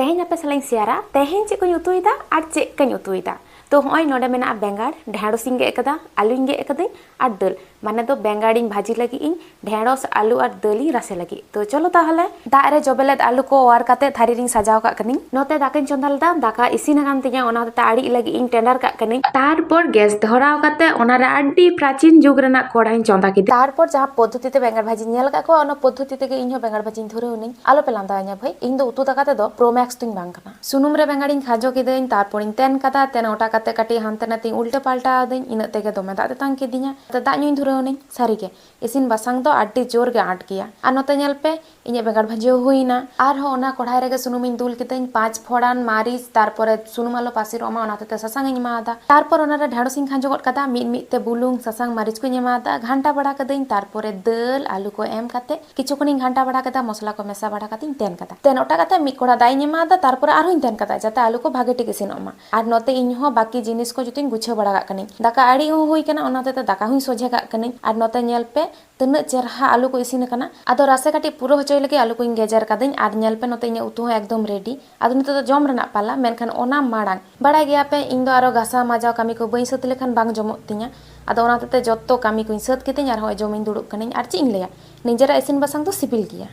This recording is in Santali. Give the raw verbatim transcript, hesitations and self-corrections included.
ᱛᱮᱦᱮᱧ ᱟᱯᱮ ᱥᱟᱞᱟᱜ ᱤᱧ ᱥᱮᱭᱟᱨᱟ ᱛᱮᱦᱮᱧ ᱪᱮᱫ ᱠᱚᱧ ᱩᱛᱩᱭᱮᱫᱟ ᱟᱨ ᱪᱮᱫ ᱠᱟᱧ ᱩᱛᱩᱭᱮᱫᱟ᱾ ᱛᱚ ᱦᱚᱸᱜᱼᱚᱭ ᱱᱚᱰᱮ ᱢᱮᱱᱟᱜᱼᱟ ᱵᱮᱸᱜᱟᱲ, ᱰᱷᱮᱸᱲᱚᱥ ᱤᱧ ᱜᱮᱫ ᱟᱠᱟᱫᱟ, ᱟᱹᱞᱩᱧ ᱜᱮᱫ ᱟᱠᱟᱫᱟᱹᱧ ᱟᱨ ᱫᱟᱹᱞ, ᱢᱟᱱᱮ ᱫᱚ ᱵᱮᱸᱜᱟᱲᱤᱧ ᱵᱷᱟᱹᱡᱤ ᱞᱟᱹᱜᱤᱫ ᱤᱧ, ᱰᱷᱮᱸᱲᱚᱥ, ᱟᱹᱞᱩ ᱟᱨ ᱫᱟᱹᱞ ᱤᱧ ᱨᱟᱥᱮ ᱞᱟᱹᱜᱤᱫ᱾ ᱛᱚ ᱪᱚᱞᱚ ᱛᱟᱦᱚᱞᱮ᱾ ᱫᱟᱜ ᱨᱮ ᱡᱚᱵᱮ ᱞᱮᱫ ᱟᱹᱞᱩ ᱠᱚ ᱚᱣᱟᱨ ᱠᱟᱛᱮ ᱛᱷᱟᱹᱨᱤ ᱨᱤᱧ ᱥᱟᱡᱟᱣ ᱠᱟᱜ ᱠᱟᱹᱱᱟᱹᱧ᱾ ᱱᱚᱛᱮ ᱫᱟᱠᱟᱧ ᱪᱚᱸᱫᱟ ᱞᱮᱫᱟ, ᱫᱟᱠᱟ ᱤᱥᱤᱱ ᱟᱠᱟᱱ ᱛᱤᱧᱟ, ᱚᱱᱟ ᱦᱚᱛᱮᱛᱮ ᱟᱲᱤᱡ ᱞᱟᱹᱜᱤᱫ ᱤᱧ ᱴᱮᱸᱰᱟᱨ ᱠᱟᱜ ᱠᱟᱹᱱᱟᱹᱧ᱾ ᱛᱟᱨᱯᱚᱨ ᱜᱮᱥ ᱫᱷᱚᱨᱟᱣ ᱠᱟᱛᱮ ᱚᱱᱟᱨᱮ ᱟᱹᱰᱤ ᱯᱨᱟᱪᱤᱱ ᱡᱩᱜᱽ ᱨᱮᱱᱟᱜ ᱠᱚᱲᱦᱟᱧ ᱪᱚᱸᱫᱟ ᱠᱮᱫᱟ᱾ ᱛᱟᱨᱯᱚᱨ ᱡᱟᱦᱟᱸ ᱯᱚᱫᱽᱫᱷᱚᱛᱤ ᱛᱮ ᱵᱮᱸᱜᱟᱲ ᱵᱷᱟᱹᱡᱤᱧ ᱧᱮᱞ ᱟᱠᱟᱫ ᱠᱚᱣᱟ, ᱚᱱᱟ ᱯᱚᱫᱽᱫᱷᱚᱛᱤ ᱛᱮᱜᱮ ᱤᱧ ᱦᱚᱸ ᱵᱮᱸᱜᱟᱲ ᱵᱷᱟᱹᱡᱤᱧ ᱫᱷᱩᱨᱟᱹᱣ ᱮᱱᱟᱹᱧ᱾ ᱟᱞᱚ ᱯᱮ ᱞᱟᱸᱫᱟᱣᱤᱧᱟ ᱵᱷᱟᱹᱭ, ᱤᱧ ᱫᱚ ᱩᱛᱩ ᱫᱟᱠᱟ ᱛᱮᱫᱚ ᱯᱨᱳ ᱢᱮᱠᱥ ᱫᱚᱧ ᱵᱟᱝ ᱠᱟᱱᱟ᱾ ᱥᱩᱱᱩᱢ ᱨᱮ ᱵᱮᱸᱜᱟᱲᱤᱧ ᱠᱷᱟᱡᱚ ᱠᱮᱫᱟᱹᱧ, ᱛᱟᱨᱯᱚᱨᱤᱧ ᱛᱮᱱ ᱠᱟᱫᱟ, ᱛᱮᱱ ᱚᱴᱟ ᱠᱟᱛᱮ ᱠᱟᱹᱴᱤᱡ ᱦᱟᱱᱛᱮ ᱱᱟᱛᱮᱧ ᱩᱞᱴᱟᱹ ᱯᱟᱞᱴᱟᱣ ᱟᱹᱫᱟᱹᱧ, ᱤᱱᱟᱹᱜ ᱛᱮᱜᱮ ᱫᱚᱢᱮ ᱫᱟᱜ ᱛᱮᱛᱟᱝ ᱠᱤᱫᱤᱧᱟ᱾ ᱛᱮ ᱫᱟᱜ ᱧᱩᱧ ᱫᱷᱩᱨᱟᱹᱣ ᱮᱱᱟᱹᱧ᱾ ᱥᱟᱹᱨᱤᱜᱮ ᱤᱥᱤᱱ ᱵᱟᱥᱟᱝ ᱫᱚ ᱟᱹᱰᱤ ᱡᱳᱨ ᱜᱮ ᱟᱸᱴ ᱜᱮᱭᱟ᱾ ᱟᱨ ᱱᱚᱛᱮ ᱧᱮᱞ ᱯᱮ, ᱤᱧᱟᱹᱜ ᱵᱮᱸᱜᱟᱲ ᱵᱷᱟᱹᱡᱤ ᱦᱚᱸ ᱦᱩᱭᱱᱟ᱾ ᱟᱨᱦᱚᱸ ᱚᱱᱟ ᱠᱚᱲᱦᱟᱭ ᱨᱮᱜᱮ ᱥᱩᱱᱩᱢᱤᱧ ᱫᱩᱞ ᱠᱤᱫᱟᱹᱧ, ᱯᱟᱸᱪ ᱯᱷᱚᱲᱟᱱ, ᱢᱟᱹᱨᱤᱪ, ᱛᱟᱨᱯᱚᱨᱮ ᱥᱩᱱᱩᱢ ᱟᱞᱚ ᱯᱟᱹᱥᱤᱨᱚᱜ ᱢᱟ, ᱚᱱᱟ ᱦᱚᱛᱮᱛᱮ ᱥᱟᱥᱟᱝ ᱤᱧ ᱮᱢᱟᱣᱟᱫᱟ᱾ ᱛᱟᱨᱯᱚᱨ ᱚᱱᱟᱨᱮ ᱰᱷᱮᱸᱲᱚᱥ ᱤᱧ ᱠᱷᱟᱸᱡᱚ ᱜᱚᱫ ᱠᱟᱫᱟ, ᱢᱤᱫ ᱢᱤᱫ ᱛᱮ ᱵᱩᱞᱩᱝ, ᱥᱟᱥᱟᱝ, ᱢᱟᱹᱨᱤᱪ ᱠᱚᱧ ᱮᱢᱟᱣᱟᱫᱟ, ᱜᱷᱟᱱᱴᱟ ᱵᱟᱲᱟ ᱠᱟᱹᱫᱟᱹᱧ᱾ ᱛᱟᱨᱯᱚᱨᱮ ᱫᱟᱹᱞ, ᱟᱹᱞᱩ ᱠᱚ ᱮᱢ ᱠᱟᱛᱮ ᱠᱤᱪᱷᱩ ᱠᱷᱚᱱᱤᱧ ᱜᱷᱟᱱᱴᱟ ᱵᱟᱲᱟ ᱠᱟᱫᱟ, ᱢᱚᱥᱞᱟ ᱠᱚ ᱢᱮᱥᱟ ᱵᱟᱲᱟ ᱠᱟᱛᱮᱧ ᱛᱮᱱ ᱠᱟᱫᱟ᱾ ᱛᱮᱱ ᱚᱴᱟ ᱠᱟᱛᱮ ᱢᱤᱫ ᱠᱚᱲᱦᱟ ᱫᱟᱜ ᱤᱧ ᱮᱢᱟᱣᱟᱫᱟ, ᱛᱟᱨᱯᱚᱨᱮ ᱟᱨᱦᱚᱸᱧ ᱛᱮᱱ ᱠᱟᱫᱟ ᱡᱟᱛᱮ ᱟᱹᱞᱩ ᱠᱚ ᱵᱷᱟᱜᱮ ᱴᱷᱤᱠ ᱤᱥᱤᱱᱚᱜ ᱢᱟ᱾ ᱟᱨ ᱱᱚᱛᱮ ᱤᱧ ᱦᱚᱸ ᱵᱟᱹᱠᱤ ᱡᱤᱱᱤᱥ ᱠᱚ ᱡᱚᱛᱚᱧ ᱜᱩᱪᱷᱟᱹᱣ ᱵᱟᱲᱟ ᱠᱟᱜ ᱠᱟᱹᱱᱟᱹᱧ᱾ ᱫᱟᱠᱟ ᱟᱲᱤᱡ ᱦᱚᱸ ᱦᱩᱭ ᱠᱟᱱᱟ, ᱚᱱᱟ ᱦᱚᱛᱮᱛᱮ ᱫᱟᱠᱟ ᱦᱚᱸᱧ ᱥᱚᱡᱷᱮ ᱠᱟᱜ ᱠᱟᱹᱱᱟᱹᱧ᱾ ᱟᱨ ᱱᱚᱛᱮ ᱧᱮᱞ ᱯᱮ, ᱛᱤᱱᱟᱹᱜ ᱪᱮᱨᱦᱟ ᱟᱹᱞᱩ ᱠᱚ ᱤᱥᱤᱱ ᱟᱠᱟᱱᱟ᱾ ᱟᱫᱚ ᱨᱟᱥᱮ ᱠᱟᱹᱴᱤᱡ ᱯᱩᱨᱟᱹ ᱦᱚᱪᱚᱭ ᱞᱟᱹᱜᱤᱫ ᱟᱹᱞᱩ ᱠᱚᱧ ᱜᱮᱡᱮᱨ ᱠᱟᱫᱟᱹᱧ᱾ ᱟᱨ ᱧᱮᱞ ᱯᱮ, ᱱᱚᱛᱮ ᱤᱧᱟᱹᱜ ᱩᱛᱩ ᱦᱚᱸ ᱮᱠᱫᱚᱢ ᱨᱮᱰᱤ᱾ ᱟᱫᱚ ᱱᱤᱛᱚᱜ ᱫᱚ ᱡᱚᱢ ᱨᱮᱱᱟᱜ ᱯᱟᱞᱟ, ᱢᱮᱱᱠᱷᱟᱱ ᱚᱱᱟ ᱢᱟᱲᱟᱝ ᱵᱟᱲᱟᱭ ᱜᱮᱭᱟ ᱯᱮ, ᱤᱧ ᱫᱚ ᱟᱨᱚ ᱜᱷᱟᱥᱟᱣ ᱢᱟᱡᱟᱣ ᱠᱟᱹᱢᱤ ᱠᱚ ᱵᱟᱹᱧ ᱥᱟᱹᱛ ᱞᱮᱠᱷᱟᱱ ᱵᱟᱝ ᱡᱚᱢᱚᱜ ᱛᱤᱧᱟ᱾ ᱟᱫᱚ ᱚᱱᱟ ᱦᱚᱛᱮᱛᱮ ᱡᱚᱛᱚ ᱠᱟᱹᱢᱤ ᱠᱚᱧ ᱥᱟᱹᱛ ᱠᱤᱫᱟᱹᱧ ᱟᱨ ᱦᱚᱸᱜᱼᱚᱭ ᱡᱚᱢᱤᱧ ᱫᱩᱲᱩᱵ ᱠᱟᱹᱱᱟᱹᱧ᱾ ᱟᱨ ᱪᱮᱫ ᱤᱧ ᱞᱟᱹᱭᱟ, ᱱᱤᱡᱮᱨᱟᱜ ᱤᱥᱤᱱ ᱵᱟᱥᱟᱝ ᱫᱚ ᱥᱤᱵᱤᱞ ᱜᱮᱭᱟ᱾